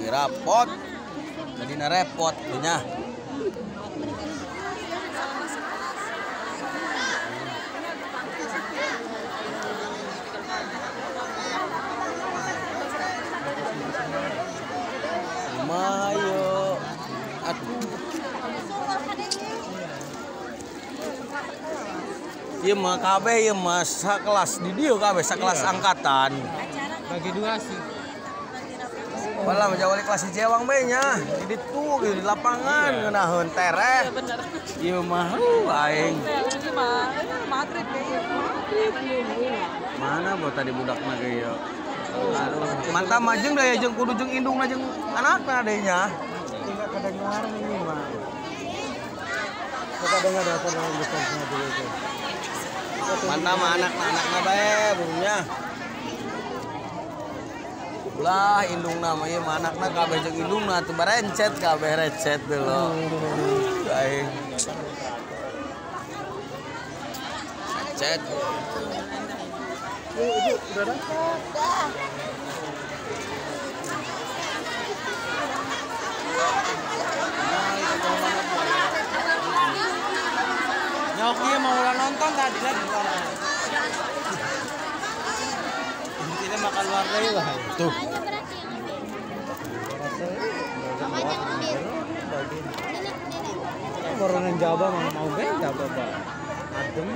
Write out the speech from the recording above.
Rapot. Jadina repot nya. Mayo. Aduh. Ieu mah kabeh ieu mah sakelas di dieu kabeh sakelas angkatan. Bagi dua sih. Malah wali kelas hiji ewang bae nya. Di ditu gitu, di lapangan ngeunaheun tereh. Ieu mah aing. Maghrib ieu. Mana bo tadi budakna ge ieu. Aduh, mantap majeng da ya jeung kudu jeung indungna jeung anakna deui nya. Enggak kedengaran ini mah. Enggak dengar apa dalam besarnya dulu itu. Mantap mah anak-anakna bae burungnya. Ulah indungna mah ieu mah anakna kabeh jeung indungna teu barencet kabeh recet dulu. Aing. Recet. Ibu udah datang. Udah. Nyoki mau ulang nonton tadi lagi. Intinya makan luar dari lah. Tuh. Orang Jawa mau mau Jawa, Pak. Adem.